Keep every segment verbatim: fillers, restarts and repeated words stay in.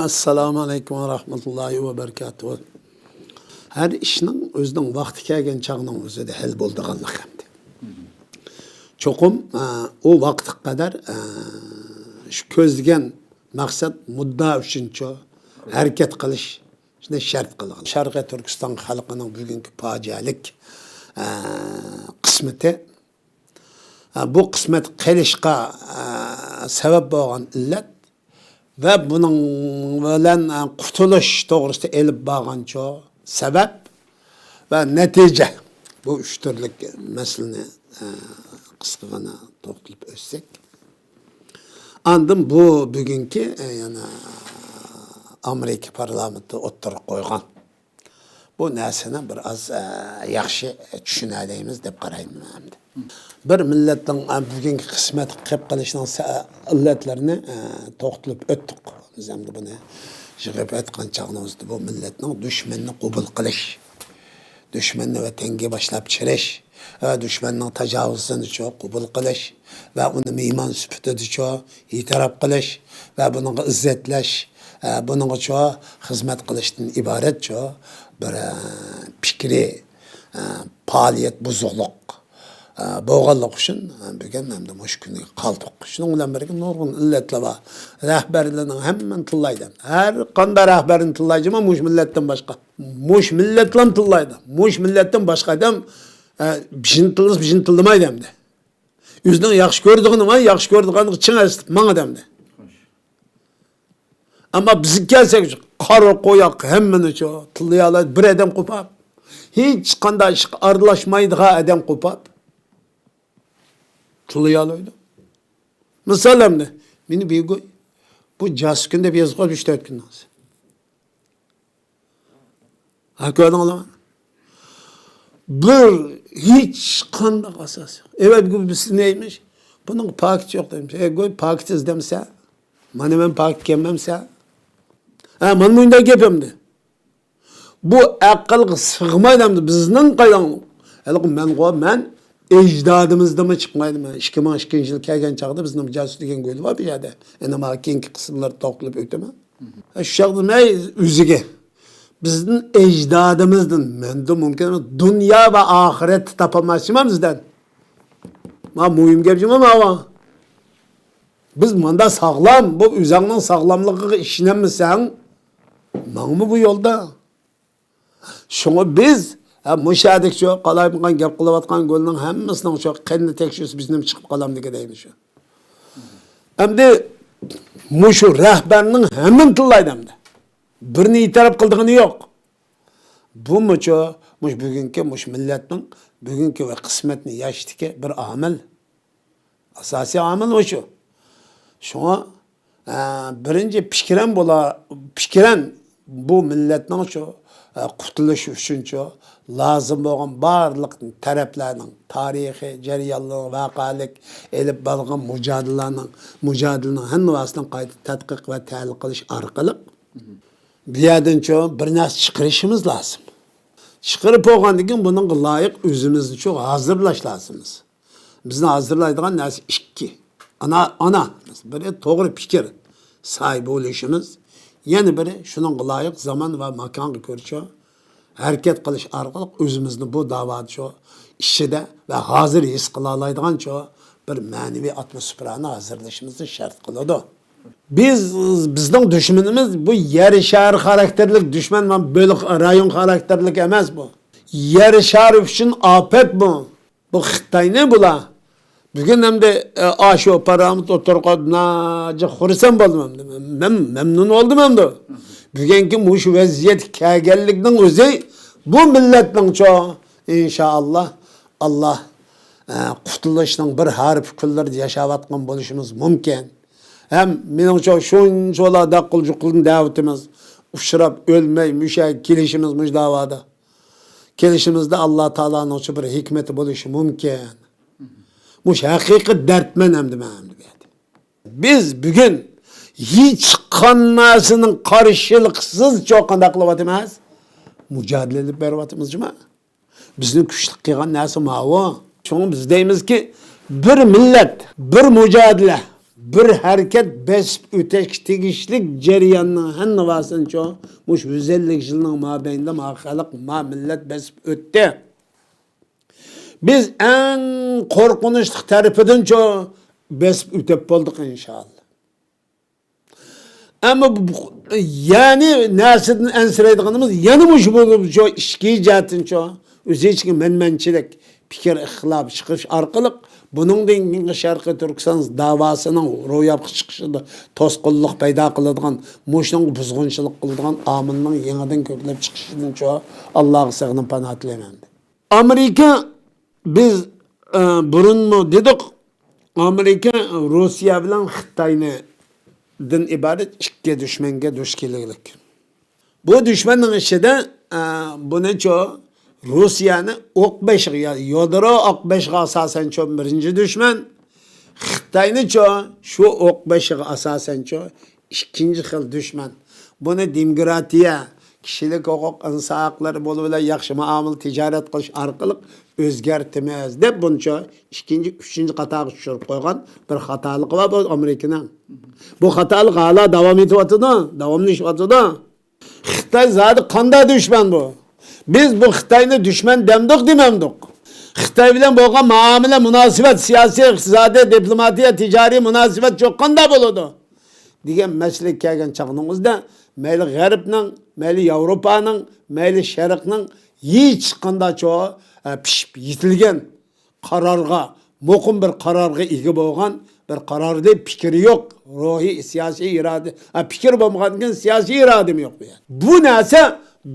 ئەسسالامۇ ئەلەيكۇم ۋە رەھمەتۇللاھى ۋە بەرىكاتۇھۇ. ھەر ئىشنىڭ ئۆزىنىڭ ۋاقتى كەلگەن چاغنىڭ ئۆزىدە ھەل بولىدىغانلىقى ئەمدى. چوقۇم، ئە، ئۇ ۋاقىتقا قەدەر، ئە، شۇ كۆزلىگەن مەقسەت، مۇددىئا ئۈچۈنچۇ ھەرىكەت قىلىش شۇنى شەرت قىلغان. شەرقىي تۈركىستان خەلقىنىڭ بۈگۈنكى پاجىئەلىك، ئە، قىسمىتى، ئە، بۇ قىسمەت قېلىشقا، ئە، سەۋەب بولغان ئىللەت ۋە بۇنىڭ بىلەن، ئە، قۇتۇلۇش توغرىسىدا ئېلىپ بارغانچۇ سەۋەب ۋە نەتىجە، بۇ ئۈچ تۈرلۈك مەسىلىنى، ئە، قىسقىغىنا توختىلىپ ئۆتسەك. ئاندىن بۇ بۈگۈنكى، ئە، يەنە ئامېرىكا پارلامېنتى ئوتتۇرىغا قويغان بۇ نەرسىنى بىر ئاز، ئە، ياخشى چۈشىنەلەيمىز دەپ قارايمەن ئەمدى. بىر مىللەتنىڭ، ئە، بۈگۈنكى قىسمەت قېلىپ قېلىشىنىڭ سە-، ئىللەتلىرىنى، ئە، توختىلىپ ئۆتتۇق. بىز ئەمدى بۇنى يىغىپ ئۆتكەن چاغىمىزدا بۇ مىللەتنىڭ دۈشمەننى قوبۇل قىلىش، دۈشمەننى ۋەتەنگە باشلاپ چىقىرىش، ئە، دۈشمەننىڭ تاجاۋۇزىنىچۇ قوبۇل قىلىش ۋە ئۇنى مېھمان سۈپىتىدىچۇ ئېتىراپ قىلىش ۋە بۇنىڭغا ئىززەتلەش، ئە، بۇنىڭغىچۇ خىزمەت قىلىشتىن ئىبارەتچۇ بىر، ئە، پىكرىي، ئە، پائالىيەت بۇزۇقلۇق، ئە، بولغانلىقى ئۈچۈن، ئە، بۈگۈن ئەمدى مۇشۇ كۈنگە قالدۇق. شۇنىڭ بىلەن بىرگە نۇرغۇن ئىللەتلەر بار. رەھبەرلەرنىڭ ھەممىنى تىللايدۇ. ھەر قانداق رەھبەرنى تىللايدۇ، مۇشۇ مىللەتتىن باشقا. مۇشۇ مىللەتلەرمۇ تىللايدۇ. مۇشۇ مىللەتتىن باشقا ئادەم، ئە، بىشىنى تىللىسا، بىشىنى تىللىمايدۇ ئەمدى. ئۆزىنىڭ ياخشى كۆرىدىغىنى بار، ياخشى كۆرىدىغانلىقى چىڭ ئەسلىپ ماڭىدۇ ئەمدى. ئەمما بىزگە كەلسەك، قارا قوياق ھەممىنىچۇ تىللىيالايدۇ، بىر ئادەم قوپاپ. ھېچقانداق ئىشقا ئارىلاشمايدىغان ئادەم قوپاپ تىللىيالايدۇ. مىسال ئەمدى، مېنى بىگۇي بۇ جاسۇسكەن دەپ يېزىپ قويۇپ ئۈچ تۆت كۈندىن سېرى. ھە، كۆردۈڭلارمۇ؟ بىر ھېچقانداق ئاساس يوق. ئەۋەتكە بىز نېمىش؟ بۇنىڭ پاكىتى يوق دەيمىز. ئەي، گۇي پاكىت ئىزدەمسە، مانا مەن پاكىت كەلمەمسە. ھە، مانا مۇنداق گەپ ئەمدى. بۇ ئەقىلگە سىغمايدۇ ئەمدى بىزنىڭ قاياڭلىق. ھېلىقى مەنغۇ، مەن ئەجدادىمىزدىنمۇ چىقمايدۇ. مەن ئىككى مىڭ ئىككىنچى يىل كەلگەن چاغدا بىزنىڭ جاسۇس دېگەن گۇيلار بار بۇ يەردە. ئەنە مانا كېيىنكى قىسىملاردا توختىلىپ ئۆتىمەن. شۇ چاغدا مەن ئۆزىگە، بىزدىن ئەجدادىمىزدىن، مەندىن مۇمكىن دۇنيا ۋە ئاخىرەتتە تاپالمايسىمان بىزدىن. ما مۇھىم گەپ جۇمۇ ماۋا. بىز ماندا ساغلام، بۇ ئۆزۈڭنىڭ ساغلاملىقىغا ئىشىنەلمىسەڭ، ماڭما بۇ يولدا. شۇڭا بىز، ھە، مۇشۇ يەردىكى شۇ قالايمىقان گەپ قىلىۋاتقان گۈلنىڭ ھەممىسىنىڭ شۇ قېنىنى تەكشۈرسە بىز نېمە چىقىپ قالامدىكىن دەيمىز شۇ. ئەمدى مۇشۇ رەھبەرنىڭ ھەممىنى تىللايدۇ ئەمدى. بىرنى ئېتىراپ قىلىدىغىنى يوق. بۇمۇچۇ، مۇشۇ بۈگۈنكى، مۇشۇ مىللەتنىڭ بۈگۈنكى ۋە قىسمەتنى ياشىتىشتىكى بىر ئامىل. ئاساسىي ئامىل مۇشۇ. شۇڭا، ئە، بىرىنچى پىكرەن بولا، پىكرەن بۇ مىللەتنىڭ شۇ، ئە، قۇتۇلۇشى ئۈچۈن شۇ لازىم بولغان بارلىق تەرەپلەرنىڭ تارىخىي جەريانلىرىنىڭ ۋەقەلىك ئېلىپ بارغان مۇجادىلىلەرنىڭ، مۇجادىلىنىڭ ھەممىسىنى قايتا تەتقىق ۋە تەھلىل قىلىش ئارقىلىق بۇ يەردىن شۇ بىر نەرسە چىقىرىشىمىز لازىم. چىقىرىپ بولغاندىن كېيىن بۇنىڭغا لايىق ئۆزىمىزنى شۇ ھازىرلاش لازىمىز. بىزنى ھازىرلايدىغان نەرسە ئىككى. ئانا، ئانا، بىرى توغرا پىكىر ساھىبى بولۇشىمىز، يەنە بىرى شۇنىڭغا لايىق زامان ۋە ماكانغا كۆرە ھەرىكەت قىلىش ئارقىلىق ئۆزىمىزنى بۇ داۋادا شۇ ئىچىدە ۋە ھازىر ھېس قىلالايدىغان شۇ بىر مەنىۋى ئاتموسفېرانى ھازىرلىشىمىزنى شەرت قىلىدۇ. بىز، بىزنىڭ دۈشمىنىمىز بۇ يەر شارى خاراكتېرلىك دۈشمەن، مانا بۆلەك رايون خاراكتېرلىك ئەمەس بۇ. يەر شارى ئۈچۈن ئاپەت بۇ. بۇ خىتاينى بۇلار. بۈگۈن ئەمدى، ئە، ئاشۇ پارامېت ئوتتۇرىغا قويۇپ ناجى خۇرسەن بولدۇم ئەمدى. مەن مەمنۇن بولدۇم ئەمدى. بۈگۈنكى مۇشۇ ۋەزىيەتكە كەلگەنلىكنىڭ ئۆزى بۇ مىللەتنىڭچۇ، ئىنشائاللا، ئاللا، ئە، قۇتۇلۇشنىڭ بىر ھارپى كۈنلىرىدە ياشاۋاتقان بولۇشىمىز مۇمكىن. ھەم مېنىڭچۇ شۇنچىۋالا داققىلجۇقلىدىن دەۋىتىمىز. ئۇچراپ ئۆلمەي مۇشۇ يەرگە كېلىشىمىز مۇشۇ داۋادا. كېلىشىمىزدە ئاللا تائالانىڭچۇ بىر ھېكمىتى بولۇشى مۇمكىن. مۇشۇ ھەقىقىي دەردمەن ئەمدى مەن ئەمدى بۇ يەردە. بىز بۈگۈن ھېچقانداق نەرسىنىڭ قارشىلىقسىزچۇ قانداق قىلىۋاتىمىز؟ مۇجادىلە ئېلىپ بېرىۋاتىمىز جۇما. بىزنى كۈچلۈك قىلغان نەرسە ماۋۇ. شۇڭا بىز دەيمىزكى، بىر مىللەت، بىر مۇجادىلە، بىر ھەرىكەت بېسىپ ئۆتۈشكە تېگىشلىك جەرياننىڭ ھەممىسىنىچۇ، مۇشۇ يۈز ئەللىك يىلنىڭ مابەينىدە ما خەلق، ما مىللەت بېسىپ ئۆتتى. بىز ئەڭ قورقۇنچلۇق تەرىپىدىنچۇ بېسىپ ئۆتۈپ بولدۇق، ئىنشائاللا. ئەمما بۇ، يەنى نەرسىدىن ئەنسىرەيدىغىنىمىز يەنە مۇشۇ بولۇپ، شۇ ئىچكى جەھەتتىنچۇ، ئۆزى ئىچىگە مەنمەنچىلىك، پىكىر ئىختىلاپى چىقىش ئارقىلىق بۇنىڭدىن كېيىنكى شەرقىي تۈركىستان داۋاسىنىڭ روياپقا چىقىشىدا توسقۇنلۇق پەيدا قىلىدىغان، مۇشۇنىڭغا بۇزغۇنچىلىق قىلىدىغان ئامىلنىڭ يېڭىدىن كۆپىيىپ چىقىشىدىنچۇ، ئاللاغا سېغىنىپ پاناھ تىلەيمەن. ئامېرىكا، بىز، ئە، بۇرۇنمۇ دېدۇق، ئامېرىكا روسىيە بىلەن خىتاينى دىن ئىبارەت ئىككى دۈشمەنگە دۇچ كېلىگلىك. بۇ دۈشمەننىڭ ئىچىدە، ئە، بۇنىچۇ روسىيەنى ئوق بېشىغا، يا-، يادرو ئوق بېشىغا ئاساسەنچۇ بىرىنچى دۈشمەن، خىتاينىچۇ شۇ ئوق بېشىغا ئاساسەنچۇ ئىككىنچى خىل دۈشمەن. بۇنى دېموكراتىيە، كىشىلىك ھوقۇق، ئىنسان ھەقلىرى بولۇۋېلەن ياخشى مۇئامىلە، تىجارەت قىلىش ئارقىلىق ئۆزگەرتىمىز دەپ بۇنىچۇ ئىككىنچى، ئۈچىنچى قاتارغا چۈشۈرۈپ قويغان بىر خاتالىقى بار بۇ ئامېرىكىنىڭ. بۇ خاتالىق ھالا داۋام ئېتىۋاتىدۇ، داۋاملىشىۋاتىدۇ. خىتاي زادى قانداق دۈشمەن بۇ؟ بىز بۇ خىتاينى دۈشمەن دەمدۇق، دېمەمدۇق؟ خىتاي بىلەن بولغان مۇئامىلە، مۇناسىۋەت، سىياسىي، ئىقتىسادىي، دىپلوماتىيە، تىجارىي مۇناسىۋەت چوق قانداق بولىدۇ؟ دېگەن مەسىلىگە كەلگەن چاغنىڭىزدا، مەيلى غەربنىڭ، مەيلى ياۋروپانىڭ، مەيلى شەرقنىڭ ھېچقانداقچۇ، ئە، پىشىپ يېتىلگەن قارارغا، مۇقىم بىر قارارغا ئىگە بولغان بىر قارارنى پىكرى يوق، روھىي، سىياسىي ئىرادە، ئە، پىكىر بولمىغاندىن كېيىن سىياسىي ئىرادىمۇ يوق بۇ يەردە. بۇ نەرسە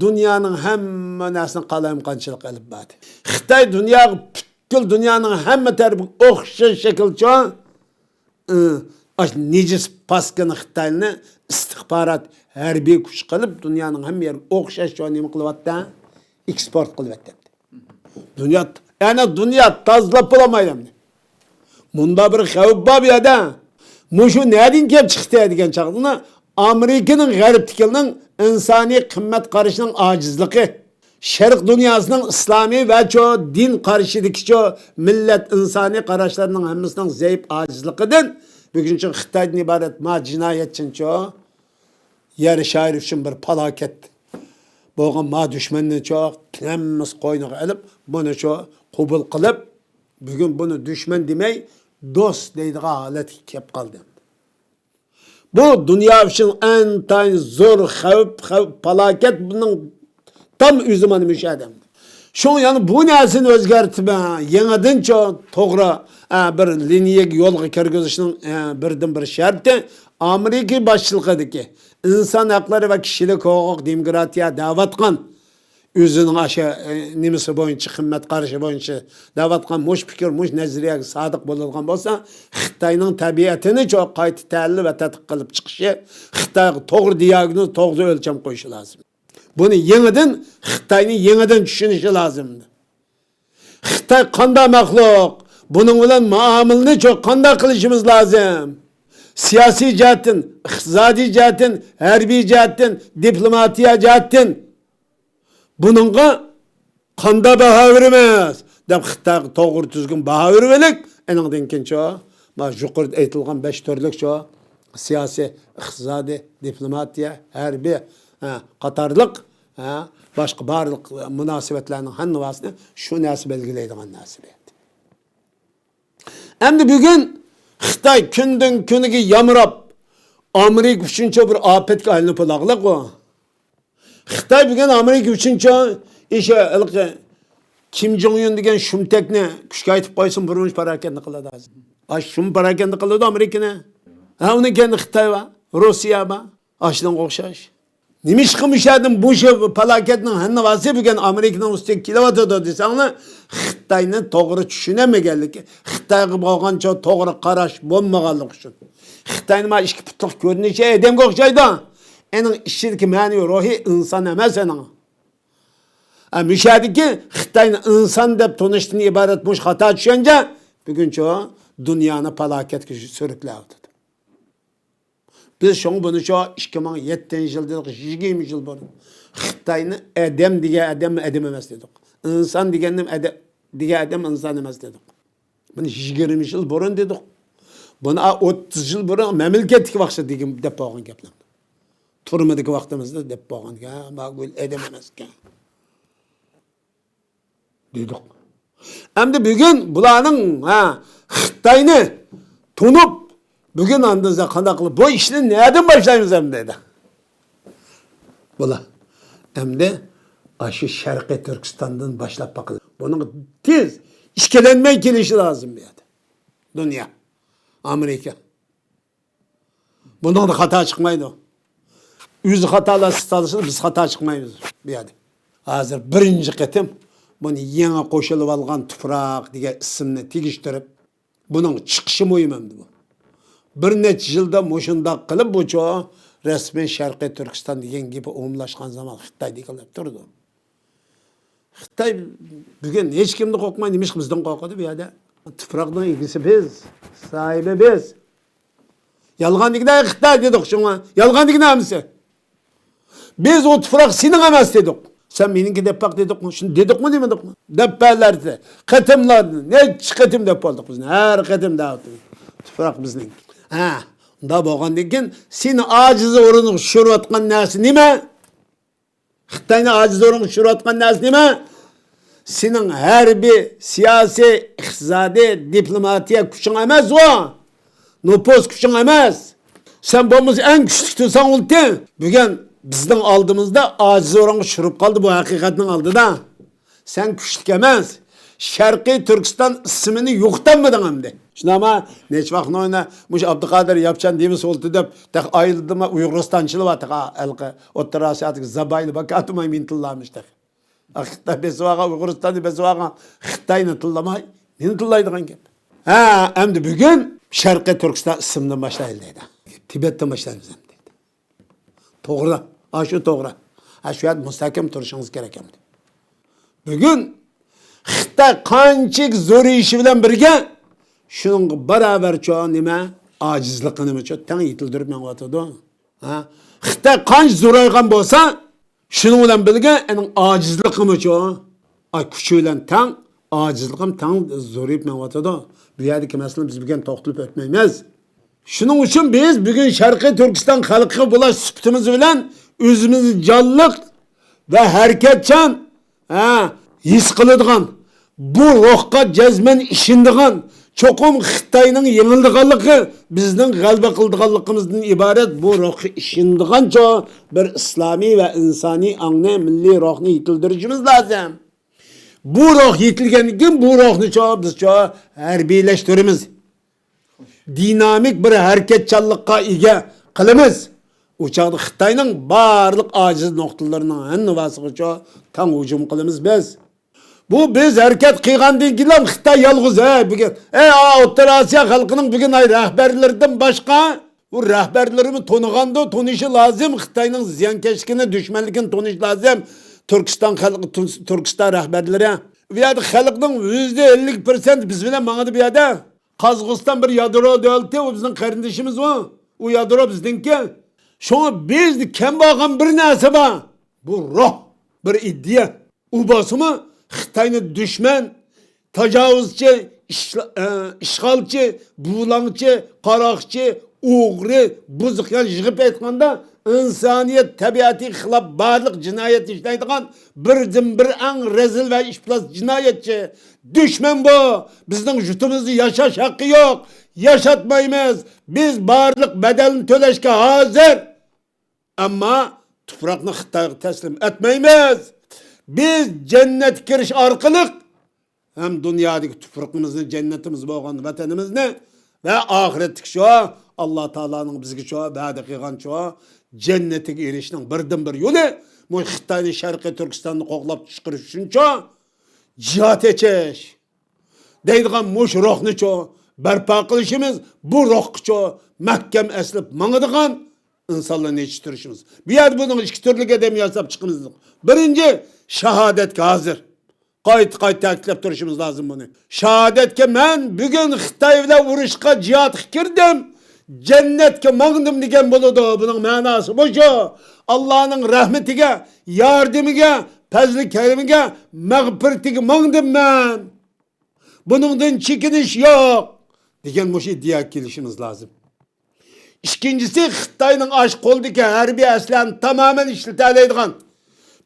دۇنيانىڭ ھەممە نەرسىنى قالايمىقانچىلىققا ئېلىپ باردى. خىتاي دۇنياغا پۈتكۈل دۇنيانىڭ ھەممە تەرىپىگە ئوخشاش شەكىلچۇ، ئى، ئاشۇ نىجىس پاسكىنا خىتاينى ئىستىخبارات، ھەربىي كۈچ قىلىپ، دۇنيانىڭ ھەممە يېرىگە ئوخشاشچۇ نېمە قىلىۋاتتى؟ ئېكسپورت قىلىۋاتتى. دۇنيا، يەنى دۇنيا تازىلاپ بولالمايدۇ ئەمدى. مۇندا بىر خەۋپ بار بۇ يەردە. مۇشۇ نەدىن كېلىپ چىقتى دېگەن چاغدا، ئامېرىكىنىڭ، غەربتىكىلەرنىڭ ئىنسانىي قىممەت قارىشىنىڭ ئاجىزلىقى. شەرق دۇنياسىنىڭ ئىسلامىي ۋە چۇ دىن قارىشىدىكى چۇ مىللەت ئىنسانىي قاراشلىرىنىڭ ھەممىسىنىڭ زەئىپ ئاجىزلىقىدىن بۈگۈنچە خىتايدىن ئىبارەت ما جىنايەتچىنىچۇ يەر شارى ئۈچۈن بىر پالاكەت بولغان ما دۈشمەننىچۇ ھەممىسى قوينىغا ئېلىپ، بۇنىچۇ قوبۇل قىلىپ، بۈگۈن بۇنى دۈشمەن دېمەي، دوست دەيدىغان ھالەتكە كېلىپ قالدى. بۇ دۇنيا ئۈچۈن ئىنتايىن زور خەۋپ، خەۋپ، پالاكەت بۇنىڭ تام ئۆزى مانا مۇشۇ ئادەم. شۇڭا يەنە بۇ نەرسىنى ئۆزگەرتىپ، ھە، يېڭىدىنچۇ توغرا، ھە، بىر لىنىيەگە يولغا كىرگۈزۈشنىڭ، ھە، بىردىنبىر شەرتى ئامېرىكا باشچىلىقىدىكى ئىنسان ھەقلىرى ۋە كىشىلىك ھوقۇق، دېموكراتىيە دەۋاتقان، ئۆزىنىڭ ئاشۇ، ئە، نېمىسى بويىچە، قىممەت قارىشى بويىچە دەۋاتقان مۇشۇ پىكىر، مۇشۇ نەزەرىيەگە سادىق بولىدىغان بولسا، خىتاينىڭ تەبىئەتىنى چوق قايتا تەھلىل ۋە تەتقىق قىلىپ چىقىشى، خىتايغا توغرا دىياگنوز، توغرا ئۆلچەم قويۇشى لازىم. بۇنى يېڭىدىن، خىتاينى يېڭىدىن چۈشىنىشى لازىم. خىتاي قانداق مەخلۇق؟ بۇنىڭ بىلەن مۇئامىلىنى چوق قانداق قىلىشىمىز لازىم؟ سىياسىي جەھەتتىن، ئىقتىسادىي جەھەتتىن، ھەربىي جەھەتتىن، دىپلوماتىيە جەھەتتىن. بۇنىڭغا قانداق باھا بېرىمىز؟ دەپ خىتايغا توغرا تۈزگۈن باھا بېرىۋېلىك. ئېنىڭدىن كېيىنچۇ، ما يۇقىرىدا ئېيتىلغان بەش تۈرلۈكچۇ، سىياسىي، ئىقتىسادىي، دىپلوماتىيە، ھەربىي، ھە، قاتارلىق، ھە، باشقا بارلىق مۇناسىۋەتلەرنىڭ ھەممىسىنى شۇ نەرسە بەلگىلەيدىغان نەرسە بۇ. ئەمدى بۈگۈن خىتاي كۈندىن كۈنگە يامراپ، ئامېرىكا ئۈچۈنچۇ بىر ئاپەتكە ئايلىنىپ بولاغلىق ئۇ. خىتاي بۈگۈن ئامېرىكا ئۈچۈنچۇ ئىشى ھېلىقى كىم جوڭ يۇن دېگەن شۇمتەكنى كۈچكە ئېيتىپ قويسۇن، بىر مۇنچە پاراكەندە قىلىدۇ ھازىر. ئاشۇ شۇم پاراكەندە قىلىدۇ ئامېرىكىنى. ھە، ئۇنىڭ كەينىدە خىتاي بار، روسىيە بار. ئاشۇنىڭغا ئوخشاش. نېمىشقا مۇشۇ يەردە مۇشۇ پالاكەتنىڭ ھەممىسى بۈگۈن ئامېرىكىنىڭ ئۈستىگە كېلىۋاتىدۇ دېسەڭلار، خىتاينى توغرا چۈشىنەلمىگەنلىكى، خىتايغا بولغانچە توغرا قاراش بولمىغانلىقى ئۈچۈن. خىتاينىڭ ما ئىككى پۇتلۇق كۆرۈنۈشى ئادەمگە ئوخشايدۇ. ئېنىڭ ئىچىدىكى مەنىۋى روھى ئىنسان ئەمەس ئېنىڭ. ئە، مۇشۇ يەردىكى خىتاينى ئىنسان دەپ تونۇشتىن ئىبارەت مۇشۇ خاتا چۈشەنچە بۈگۈنچۇ دۇنيانى پالاكەتكە سۈرۈكلەۋاتىدۇ. بىز شۇڭا بۇنى شۇ ئىككى مىڭ يەتتىنچى يىل دېدۇق، يىگىرمە يىل بۇرۇن. خىتاينى ئادەم دېگەن ئادەم ئادەم ئەمەس دېدۇق. ئىنسان دېگەننى ئادە-، دېگەن ئادەم ئىنسان ئەمەس دېدۇق. بۇنى يىگىرمە يىل بۇرۇن دېدۇق. بۇنى ئوتتۇز يىل بۇرۇن مەملىكەتتىكى ۋاقىتتا دېگەن، دەپ بولغان گەپلەر. تۈرمىدىكى ۋاقتىمىزدا دەپ بولغان گەپ، ما گۈل ئادەم ئەمەسكەن. دېدۇق. ئەمدى بۈگۈن بۇلارنىڭ، ھە، خىتاينى تونۇپ، بۈگۈن ئاندىن قانداق قىلىپ بۇ ئىشنى نەدىن باشلايمىز ئەمدى دېدى. بۇلار ئەمدى ئاشۇ شەرقىي تۈركىستاندىن باشلاپ باقىلى. بۇنىڭ تېز ئىككىلەنمەي كېلىشى لازىم بۇ يەردە. دۇنيا، ئامېرىكا. بۇنىڭدا خاتا چىقمايدۇ. ئۆزى خاتالار سىتالىسىدا بىز خاتا چىقمايمىز بۇ يەردە. ھازىر بىرىنچى قېتىم بۇنى يېڭى قوشۇلۇۋالغان تۇپراق دېگەن ئىسىمنى تېگىشتۈرۈپ، بۇنىڭ چىقىشى مۇھىم ئەمدى بۇ. بىر نەچچە يىلدا مۇشۇنداق قىلىپ بۇچۇ رەسمىي شەرقىي تۈركىستان دېگەن گېپى ئومۇملاشقان زامان خىتايدىكىلەر تۇرىدۇ. خىتاي بۈگۈن ھېچكىمدىن قورقماي، نېمىشقا بىزدىن قورقىدۇ بۇ يەردە؟ تۇپراقنىڭ ئىگىسى بىز، ساھىبى بىز. يالغان دېگىنە خىتاي دېدۇق شۇڭا. يالغان دېگىنە ھەممىسى. بىز ئۇ تۇپراق سېنىڭ ئەمەس دېدۇق. سەن مېنىڭكى دەپ باق دېدۇقمۇ؟ شۇنى دېدۇقمۇ دېمىدۇقمۇ؟ دەپ بەرلەردى. قېتىملار، نەچچە قېتىم دەپ بولدۇق بىز. ھەر قېتىم دەۋاتىمىز. تۇپراق بىزنىڭكى. ھە، ئۇنداق بولغاندىن كېيىن سېنى ئاجىز ئورۇنغا چۈشۈرۈۋاتقان نەرسە نېمە؟ خىتاينى ئاجىز ئورۇنغا چۈشۈرۈۋاتقان نەرسە نېمە؟ سېنىڭ ھەربىي، سىياسىي، ئىقتىسادىي، دىپلوماتىيە كۈچۈڭ ئەمەس ئۇ. نوپۇس كۈچۈڭ ئەمەس. سەن بولمىسا ئەڭ كۈچلۈك تۇرساڭ بولاتتى. بۈگۈن بىزنىڭ ئالدىمىزدا ئاجىز ئورۇنغا چۈشۈرۈپ قالدى بۇ ھەقىقەتنىڭ ئالدىدا. سەن كۈچلۈك ئەمەس. شەرقىي تۈركىستان ئىسمىنى يوقىتالمىدىڭ ئەمدى. شۇنداقما؟ نەچچە ۋاقىتنى ئوينا، مۇشۇ ئابدۇقادىر ياپچان دېمىسە بولاتتى دەپ، تېخى ئايلىدىما ئۇيغۇرىستانچىلار بار تېخى ھېلىقى ئوتتۇرا ئاسىيادىكى زابايلار بار، كاتىماي مېنى تىللامىش تېخى. خىتاي بېسىۋالغان، ئۇيغۇرىستاننى بېسىۋالغان خىتاينى تىللىماي، نېنى تىللايدىغان گەپ؟ ھە، ئەمدى بۈگۈن شەرقىي تۈركىستان ئىسمىدىن باشلايلى دەيدۇ. تىبەتتىن باشلايمىز ئەمدى دەيدۇ. توغرا، ئاشۇ توغرا. ھە، شۇ يەردە مۇستەھكەم تۇرۇشىڭىز كېرەك ئەمدى. بۈگۈن خىتاي قانچىلىك زورىيىشى بىلەن بىرگە، شۇنىڭغا باراۋەرچۇ نېمە؟ ئاجىزلىقىنىمۇچۇ تەڭ يېتىلدۈرۈپ مېڭىۋاتىدۇ. ھە؟ خىتاي قانچە زورايغان بولسا، شۇنىڭ بىلەن بىرگە ئۇنىڭ ئاجىزلىقىمۇچۇ، ئا، كۈچى بىلەن تەڭ، ئاجىزلىقىمۇ تەڭ زورىيىپ مېڭىۋاتىدۇ. بۇ يەردىكى مەسىلىنى بىز بۈگۈن توختىلىپ ئۆتمەيمىز. شۇنىڭ ئۈچۈن بىز بۈگۈن شەرقىي تۈركىستان خەلقىگە بولغان سۈپىتىمىز بىلەن ئۆزىمىزنى جانلىق ۋە ھەرىكەتچان، ھە، ھېس قىلىدىغان، بۇ روھقا جەزمەن ئىشىنىدىغان، چوقۇم خىتاينىڭ يېڭىلىدىغانلىقى، بىزنىڭ غەلىبە قىلىدىغانلىقىمىزدىن ئىبارەت بۇ روھقا ئىشىنىدىغانچۇ بىر ئىسلامىي ۋە ئىنسانىي ئاڭنى، مىللىي روھنى يېتىلدۈرۈشىمىز لازىم. بۇ روھ يېتىلگەندىن كېيىن بۇ روھنىچۇ بىزچۇ ھەربىيلەشتۈرىمىز. دىنامىك بىر ھەرىكەتچانلىققا ئىگە قىلىمىز. ئۇ چاغدا خىتاينىڭ بارلىق ئاجىز نۇقتىلىرىنىڭ ھەممىسىغىچۇ تەڭ ھۇجۇم قىلىمىز بىز. بۇ بىز ھەرىكەت قىلغاندىن كېيىنلا خىتاي يالغۇز، ھە، بۈگۈن، ئەي، ئا، ئوتتۇرا ئاسىيا خەلقىنىڭ بۈگۈن، ئاي، رەھبەرلىرىدىن باشقا، بۇ رەھبەرلىرىمۇ تونۇغاندۇ، تونۇشى لازىم خىتاينىڭ زىيانكەشلىكىنى، دۈشمەنلىكىنى تونۇشى لازىم. تۈركىستان خەلقى، تۈرس-، تۈركىستان رەھبەرلىرى. بۇ يەردە خەلقنىڭ يۈزدە ئەللىك پىرسەنت بىز بىلەن ماڭىدۇ بۇ يەردە. قازاقىستان بىر يادرو دۆلىتى، ئۇ بىزنىڭ قېرىندىشىمىز ئۇ. ئۇ يادرو بىزنىڭكى. شۇڭا بىزدە كەم بولغان بىر نەرسە بار. بۇ روھ، بىر ئىدىيە. ئۇ بولسىمۇ خىتاينى دۈشمەن، تاجاۋۇزچى، ئىشلا-، ئە، ئىشغالچى، بۇلاڭچى، قاراقچى، ئوغرى، بۇزۇق، يەنى يىغىپ ئېيتقاندا، ئىنسانىيەت تەبىئەتىگە خىلاپ بارلىق جىنايەت ئىشلەيدىغان بىردىنبىر ئەڭ رەزىل ۋە ئىپلاس جىنايەتچى. دۈشمەن بۇ. بىزنىڭ يۇرتىمىزدا ياشاش ھەققى يوق. ياشاتمايمىز. بىز بارلىق بەدەلنى تۆلەشكە ھازىر. ئەمما تۇپراقنى خىتايغا تەسلىم ئەتمەيمىز. بىز جەننەتكە كىرىش ئارقىلىق ھەم دۇنيادىكى تۇپرىقىمىزنى، جەننىتىمىز بولغان ۋەتىنىمىزنى ۋە ئاخىرەتتىكى شۇ ئاللا تائالانىڭ بىزگە شۇ ۋەدە قىلغان شۇ جەننىتىگە ئېرىشىشنىڭ بىردىنبىر يولى، مۇشۇ خىتاينى شەرقىي تۈركىستاننى قوغلاپ چىقىرىش ئۈچۈنچۇ جىھاد ئېچىش دەيدىغان مۇشۇ روھنىچۇ بەرپا قىلىشىمىز، بۇ روھقىچۇ مەھكەم ئەسلىپ ماڭىدىغان ئىنسانلارنى يېتىشتۈرۈشىمىز. بۇ يەردە بۇنىڭ ئىككى تۈرلۈك ئادەم ياساپ چىقىمىز. بىرىنچى، شاھادەتكە ھازىر. قايتا-قايتا تەكىتلەپ تۇرۇشىمىز لازىم بۇنى. شاھادەتكە مەن بۈگۈن خىتاي بىلەن ئۇرۇشقا، جىھادقا كىردىم، جەننەتكە ماڭدىم دېگەن بولىدۇ. بۇنىڭ مەناسى مۇشۇ. ئاللانىڭ رەھمىتىگە، ياردىمىگە، پەزلى كەرىمىگە، مەغپىرىتىگە ماڭدىم مەن. بۇنىڭدىن چېكىنىش يوق. دېگەن مۇشۇ ئىدىيەگە كېلىشىمىز لازىم. ئىككىنچىسى، خىتاينىڭ ئاشۇ قولىدىكى ھەربىي ئەسلىھەنى تامامەن ئىشلىتەلەيدىغان،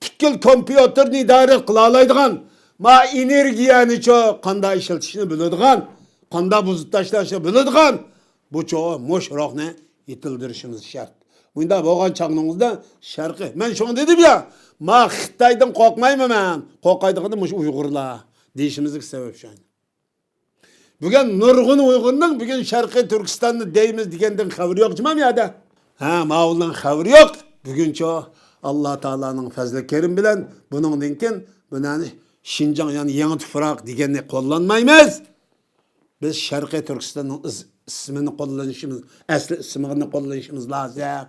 پۈتكۈل كومپيۇتېرنى ئىدارە قىلالايدىغان، ما ئېنېرگىيەنىچۇ قانداق ئىشلىتىشنى بىلىدىغان، قانداق بۇزۇپ تاشلاشنى بىلىدىغان، بۇچۇ مۇشۇ روھنى يېتىلدۈرۈشىمىز شەرت. مۇنداق بولغان چاغنىڭىزدا شەرقىي، مەن شۇڭا دېدىم يا، ما خىتايدىن قورقمايمەن مەن، قورقايدىغىنى مۇشۇ ئۇيغۇرلار دېيىشىمىزدىكى سەۋەب شۇ. بۈگۈن نۇرغۇن ئۇيغۇرنىڭ بۈگۈن شەرقىي تۈركىستاننى دەيمىز دېگەندىن خەۋىرى يوق جۇمۇ يەردە. ھە، ماۋۇلارنىڭ خەۋىرى يوق. بۈگۈنچۇ ئاللا تائالانىڭ پەزلى كېرىمى بىلەن بۇنىڭدىن كېيىن بۇنى شىنجاڭ، يەنى يېڭى تۇپراق دېگەننى قوللانمايمىز. بىز شەرقىي تۈركىستاننىڭ ئىز-، ئىسمىنى قوللىنىشىمىز، ئەسلى ئىسمىنى قوللىنىشىمىز لازىم،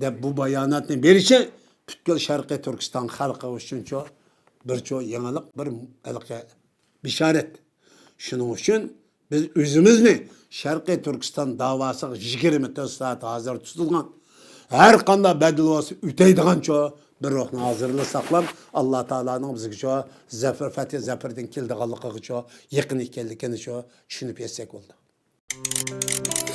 دەپ بۇ باياناتنى بېرىشى پۈتكۈل شەرقىي تۈركىستان خەلقى ئۈچۈنچۇ بىرچۇ يېڭىلىق، بىر ھېلىقى بېشارەت. شۇنىڭ ئۈچۈن بىز ئۆزىمىزنى شەرقىي تۈركىستان داۋاسىغا يىگىرمە تۆت سائەت ھازىر تۇتۇلغان، ھەر قانداق بەدىل بولسا ئۆتەيدىغانچۇ بىر روھنى ھازىرلا ساقلاپ، ئاللا تائالانىڭ بىزگىچۇ زەپەر، پەتھى زەپەردىن كېلىدىغانلىقىغىچۇ يېقىن ئىكەنلىكىنىچۇ چۈشىنىپ يەتسەك بولدى.